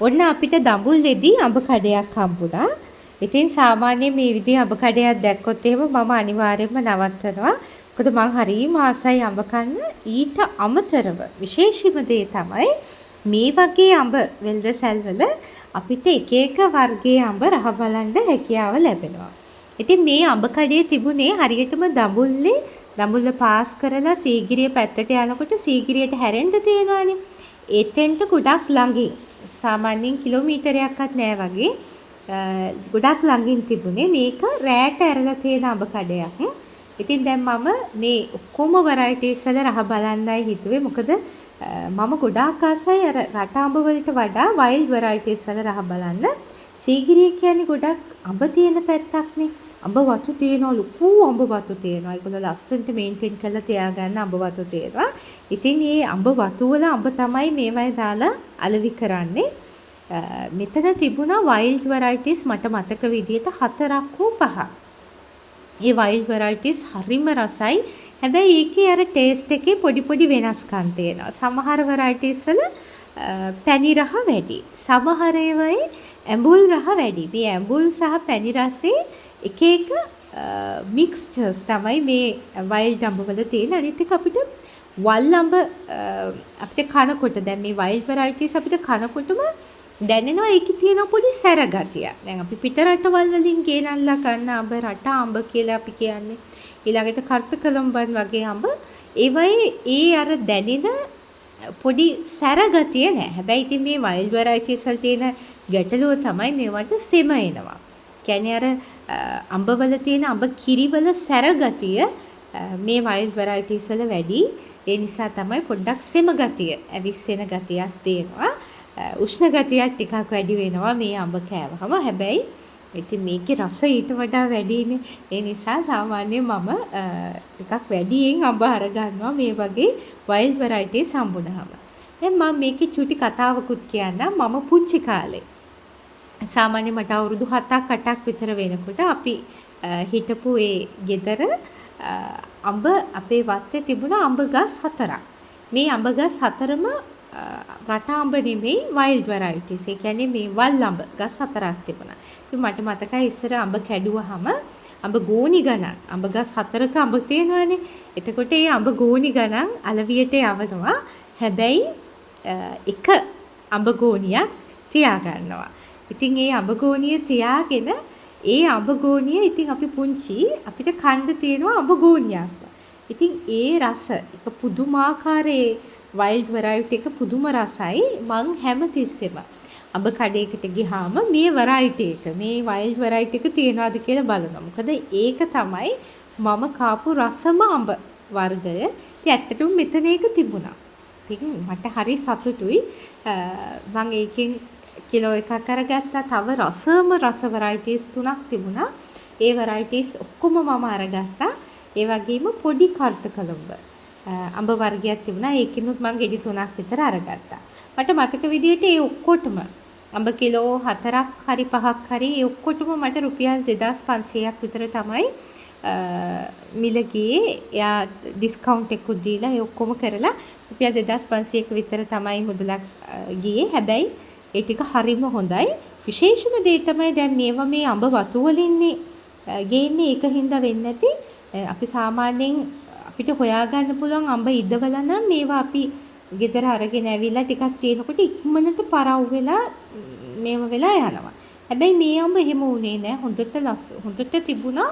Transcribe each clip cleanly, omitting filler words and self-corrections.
ඔන්න අපිට දඹුල්ලෙදී අඹ කඩයක් හම්බුණා. ඉතින් සාමාන්‍යයෙන් මේ විදිහේ අඹ කඩයක් දැක්කොත් එහෙම මම අනිවාර්යයෙන්ම නවත්තනවා. මොකද මං හරිම ආසයි අඹ කන්න. ඊට අමතරව විශේෂම දේ තමයි මේ වගේ අඹ වෙළඳසැල් වල අපිට එක එක වර්ගයේ අඹ රහ බලන්න හැකියාව ලැබෙනවා. ඉතින් මේ අඹ කඩේ තිබුණේ හරියටම දඹුල්ලේ දඹුල්ල පාස් කරලා සීගිරිය පැත්තට යනකොට සීගිරියට හැරෙන්න තියෙනවානේ. එතෙන්ට ගොඩක් ළඟින්, සාමාන්‍යයෙන් කිලෝමීටරයක්වත් නෑ වගේ, ගොඩක් ළඟින් තිබුණේ. මේක රෑට ඇරලා තියෙන අඹ කඩයක්. ඉතින් දැන් මම මේ ඔක්කොම වරයිටිස් වල රහ බලන්නයි හිතුවේ. මොකද මම ගොඩාක් ආසයි අර රට අඹ වලට වඩා වයිල්ඩ් වරයිටිස් වල රහ බලන්න. සීගිරිය කියන්නේ ගොඩක් අඹ තියෙන පැත්තක්නේ. අඹ වතු තියෙනවා, ලොකු අඹ වතු තියෙනවා. ඒගොල්ලෝ ලස්සනට මේන්ටේන් කරලා තියාගන්න අඹ වතු තියෙනවා. ඉතින් මේ අඹ වතු වල අඹ තමයි මේවයෙ දාලා අලෙවි කරන්නේ. මෙතන තිබුණා වයිල්ඩ් වරයිටිස් මට මතක විදියට හතරක් හෝ පහක්. ඒ වයිල්ඩ් වරයිටිස් හරිම රසයි. හැබැයි ඒකේ අර ටේස්ට් එකේ පොඩි පොඩි වෙනස්කම් තියෙනවා. සමහර වරයිටිස් වල පැණි රහ වැඩි. සමහර ඒවායේ ඇඹුල් රහ වැඩි. මේ ඇඹුල් සහ පැණි රසේ එක එක මික්ස්චර්ස් තමයි මේ වයිල්ඩ් අඹ වල තියෙන්නේ. අනිත් එක අපිට වල් අඹ අපිට කනකොට, දැන් මේ වයිල්ඩ් වරයිටිස් අපිට කනකොටම දැනෙනවා ඒකේ තියෙන පොඩි සැර ගතියක්. දැන් අපි පිට රටවල් වලින් ගෙනල්ලා ගන්න අඹ, රට අඹ කියලා අපි කියන්නේ. ඊළඟට කර්ත කොළඹන් වගේ අඹ, ඒවයේ ඒ අර දැනෙන පොඩි සැර ගතිය නෑ. හැබැයි ඉතින් මේ වයිල්ඩ් වරයිටිස් වල තියෙන ගැටලුව තමයි මේවට සෙම එනවා. කියන්නේ අර අඹවල තියෙන අඹ කිරිවල සැර ගතිය මේ වයිල්ඩ් වරයිටිස් වල වැඩි. ඒ නිසා තමයි පොඩ්ඩක් සෙම ගතිය, ඇවිස්සෙන ගතියක් තියෙනවා. උෂ්ණ ගතියක් ටිකක් වැඩි වෙනවා මේ අඹ කෑවහම. හැබැයි ඉතින් මේකේ රස ඊට වඩා වැඩිනේ. ඒ නිසා සාමාන්‍යයෙන් මම ටිකක් වැඩියෙන් අඹ අරගන්නවා මේ වගේ වයිල්ඩ් වරයිටිස් හම්බුනහම. දැන් මම මේකේ චුටි කතාවකුත් කියන්නම්. මම පුංචි කාලේ, සාමාන්‍යයෙන් මට අවුරුදු 7ක් 8ක් විතර වෙනකොට, අපි හිටපු ඒ ගෙදර අඹ, අපේ වත්තේ තිබුණ අඹ ගස් හතරක්. මේ අඹ ගස් හතරම රට අඹ නෙමෙයි, වයිල්ඩ් වරයිටිස්. ඒ කියන්නේ මේ වල් අඹ ගස් හතරක් තිබුණා. ඉතින් මට මතකයි ඉස්සර අඹ කැඩුවහම අඹ ගෝනි ගණන්, අඹ ගස් හතරක අඹ තියෙනවානේ. එතකොට ඒ අඹ ගෝනි ගණන් අලවියට යවනවා. හැබැයි එක අඹ ගෝනියක් තියාගන්නවා. ඉතින් ඒ අඹ ගෝනිය තියාගෙන, ඒ අඹ ගෝනිය ඉතින් අපි පුංචි, අපිට කන්න තියෙනවා අඹ ගෝනියක්ම. ඉතින් ඒ රස එක පුදුමාකාර, ඒ වයිල්ඩ් වරයිටි එක පුදුම රසයි. මං හැම තිස්සෙම අඹ කඩේකට ගියාම මේ වරයිටි එක, මේ වයිල්ඩ් වරයිටි එක තියනවද කියලා බලනවා. මොකද ඒක තමයි මම කාපු රසම අඹ වර්ගය. ඉතින් ඇත්තටම මෙතන ඒක තිබුණා. ඉතින් මට හරි සතුටුයි. මං ඒකෙන් කිලෝ එකක් අරගත්තා. තව රසම රස වරයිටිස් තුනක් තිබුණා. ඒ වරයිටිස් ඔක්කොම මම අරගත්තා. ඒ වගේම පොඩි කර්ත කොළඹ අඹ වර්ගයක් තිබුණා. ඒකිනුත් මං ගෙඩි තුනක් විතර අරගත්තා. මට මතක විදියට ඒ ඔක්කොටම අඹ කිලෝ හතරක් හරි පහක් හරි, ඒ ඔක්කොටම මට රුපියල් 2500ක් විතර තමයි මිල ගියේ. එයා ඩිස්කවුන්ට් එකකුත් දීලා ඒ ඔක්කොම කරලා රුපියල් 2500ක විතර තමයි මුදලක් ගියේ. හැබැයි ඒ ටික හරිම හොඳයි. විශේෂම දේ තමයි දැන් මේවා මේ අඹ වතු වලින්නේ ගේන්නේ. ඒක හින්දා වෙන්නේ නැති අපි සාමාන්‍යයෙන් අපිට හොයාගන්න පුළුවන් අඹ ඉදවලා නම් මේවා අපි ගෙදර අරගෙන ඇවිල්ලා ටිකක් තියෙනකොට ඉක්මනට පරව් වෙලා මේව වෙලා යනවා. හැබැයි මේ අඹ එහෙම වුණේ නෑ. හොඳට හොඳට තිබුණා.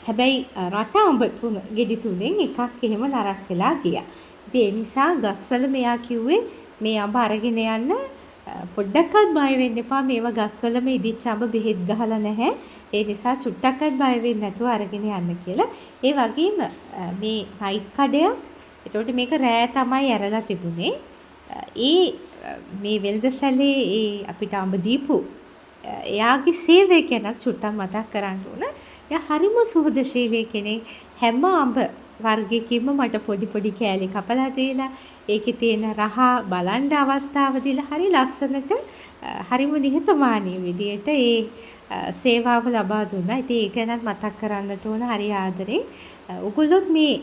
හැබැයි රට අඹ තුන ගෙඩි තුනෙන් එකක් එහෙම නරක් වෙලා ගියා. ඉතින් ඒ නිසා ගස්වල මෙයා කිව්වේ මේ අඹ අරගෙන යන්න, පොඩ්ඩක්වත් බය වෙන්න එපා, මේවා ගස්වලම ඉදිච්ච අඹ, බෙහෙත් ගහලා නැහැ. ඒ නිසා චුට්ටක්වත් බය වෙන්නේ නැතුව අරගෙන යන්න කියලා. ඒ වගේම මේ නයිට් කඩයක්. එතකොට මේක රෑ තමයි ඇරලා තිබුණේ. ඒ මේ වෙළඳසැලේ ඒ අපිට අඹ දීපු එයාගේ සේවය ගැනත් චුට්ටක් මතක් කරන්න ඕන. එයා හරිම සුහදශීලී කෙනෙක්. හැම අඹ වර්ගයකින්ම මට පොඩි පොඩි කෑලි කපලා දීලා, ඒකේ තියෙන රහ බලන්න අවස්ථාව දීලා, හරි ලස්සනට හරිම නිහතමානී විදියට ඒ සේවාව ලබා දුන්නා. ඉතින් ඒ ගැනත් මතක් කරන්නට ඕන, හරි ආදරේ. ඔයගොල්ලොත් මේ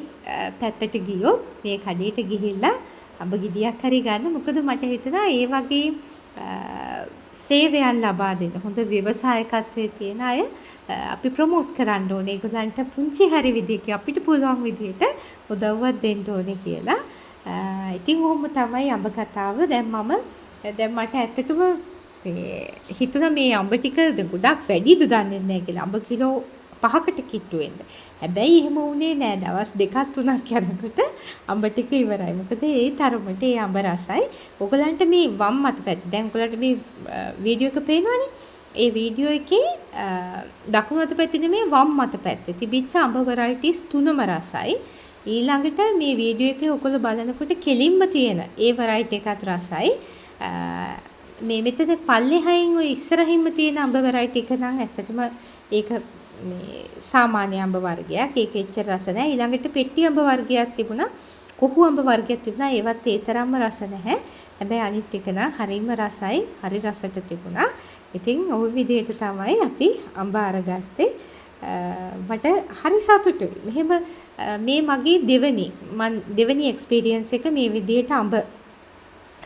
පැත්තට ගියොත් මේ කඩේට ගිහිල්ලා අඹ ගෙඩියක් හරි ගන්න. මොකද මට හිතුණා ඒ වගේ සේවයන් ලබා දෙන හොඳ ව්‍යවසායකත්වයේ තියෙන අය අපි ප්‍රොමෝට් කරන්න ඕනේ. ඒගොල්ලන්ට පුංචි හරි විදිහකින් අපිට පුළුවන් විදිහට උදව්වක් දෙන්න ඕනේ කියලා. ඉතින් ඔහොම තමයි අඹ කතාව. දැන් මම දැන් මට ඇත්තටම මේ හිතුණා මේ අඹ ටික ගොඩක් වැඩිද දන්නේ නැහැ කියලා. අඹ කිලෝ 5කට කිට්ටු වෙන්න. හැබැයි එහෙම වුණේ නෑ. දවස් දෙකක් තුනක් යනකොට අඹ ටික ඉවරයි. මොකද ඒ තරමට ඒ අඹ රසයි. ඔයගලන්ට මේ වම් අත පැත්ත දැන් ඔයගලන්ට මේ වීඩියෝ එක පේනවනේ. ඒ වීඩියෝ එකේ දකුණු අත පැත්තේ නෙමෙයි වම් අත පැත්තේ තිබිච්ච අඹ වරයිටිස් තුනම රසයි. ඊළඟට මේ වීඩියෝ එකේ ඔයගොල්ලෝ බලනකොට කෙලින්ම තියෙන ඒ වරයිටි එකත් රසයි. මේ මෙතන පල්ලෙහායින් ඔය ඉස්සරහින්ම තියෙන අඹ වරයිටි එක නම් ඇත්තටම ඒක මේ සාමාන්‍ය අඹ වර්ගයක්. ඒක එච්චර රස නෑ. ඊළඟට පෙට්ටි අඹ වර්ගයක් තිබුණා. කොහු අඹ වර්ගයක් තිබුණා. ඒවත් ඒ තරම්ම රස නැහැ. හැබැයි අනිත් එක නම් හරිම රසයි. හරි රසට තිබුණා. ඉතින් ඔය විදිහට තමයි අපි අඹ අරගත්තේ. මට හරි සතුටුයි. මෙහෙම මේ මගේ දෙවෙනි මං දෙවෙනි එක්ස්පීරියන්ස් එක මේ විදිහට අඹ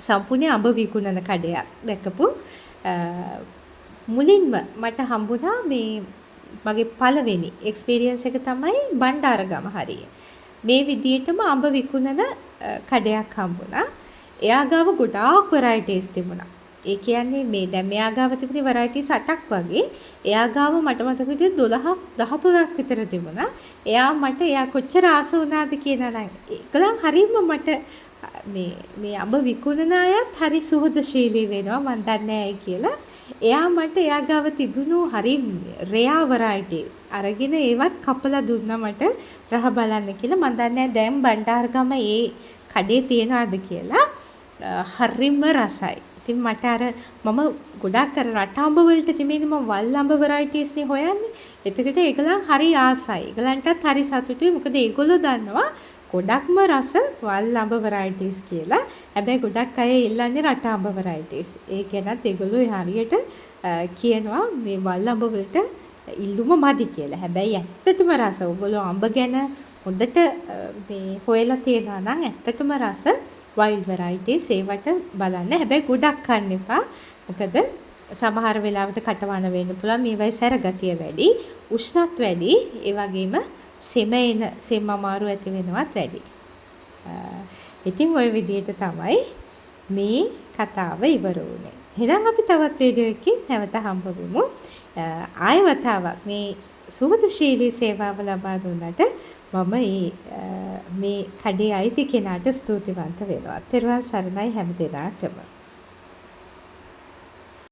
සම්පූර්ණ අඹ විකුණන කඩයක් දැකපු. මුලින්ම මට හම්බුණා මේ මගේ පළවෙනි එක්ස්පීරියන්ස් එක තමයි බණ්ඩාරගම හරිය. මේ විදිහටම අඹ විකුණන කඩයක් හම්බුණා. එයා ගාව ගොඩාක් වරයිටිස් තිබුණා. ඒ කියන්නේ මේ දැන් මෙයා ගාව තිබුණේ වරයිටිස් 8ක් වගේ. එයා ගාව මට මතක විදිහට 12ක් 13ක් විතර තිබුණා. එයා මට එයා කොච්චර ආස වුණාද කියලා නම් ඒගොල්ලන් හරියම මට මේ මේ අඹ විකුණන අයත් හරි සුහදශීලී වෙනවා මං දන්නේ නෑ ඇයි කියලා. එයා මට එයා ගාව තිබුණු හරි රෙයා වරයිටිස් අරගෙන ඒවත් කපලා දුන්නා මට රහ බලන්න කියලා. මං දන්නේ නෑ දැන් බණ්ඩාරගම ඒ කඩේ තියනවාද කියලා. හරිම රසයි. ඉතින් මට අර මම ගොඩක් අර රට අඹ වලට නෙමෙයිනේ මම වල් අඹ වරයිටිස් නේ හොයන්නේ. එතකොට ඒගොල්ලන් හරි ආසයි. ඒගොල්ලන්ටත් හරි සතුටුයි. මොකද ඒගොල්ලෝ දන්නවා ගොඩක්ම රස වල් අඹ වරයිටිස් කියලා. හැබැයි ගොඩක් අය ඉල්ලන්නේ රට අඹ වරයිටිස්. ඒ ගැනත් ඒගොල්ලෝ හරියට කියනවා මේ වල් අඹ වලට ඉල්ලුම මදි කියලා. හැබැයි ඇත්තටම රස. ඔයගොල්ලෝ අඹ ගැන හොඳට මේ හොයලා තියෙනවා නම් ඇත්තටම රස වයිල්ඩ් වරයිටිස් ඒවට බලන්න. හැබැයි ගොඩක් කන්න එපා. මොකද සමහර වෙලාවට කටවණ වෙන්න පුළුවන්. මේවයි සැර ගතිය වැඩි, උෂ්ණත් වැඩි, ඒ වගේම සෙම එන සෙම් අමාරු ඇති වෙනවත් වැඩි. ඉතින් ඔය විදිහට තමයි මේ කතාව ඉවර වුණේ. එහෙනම් අපි තවත් වීඩියෝ එකකින් නැවත හම්බ වෙමු. ආය වතාවක් මේ සුහදශීලී සේවාව ලබා දුන්නට මම මේ කඩේ අයිති කෙනාට ස්තුතිවන්ත වෙනවා. තෙරුවන් සරණයි හැම දෙනාටම.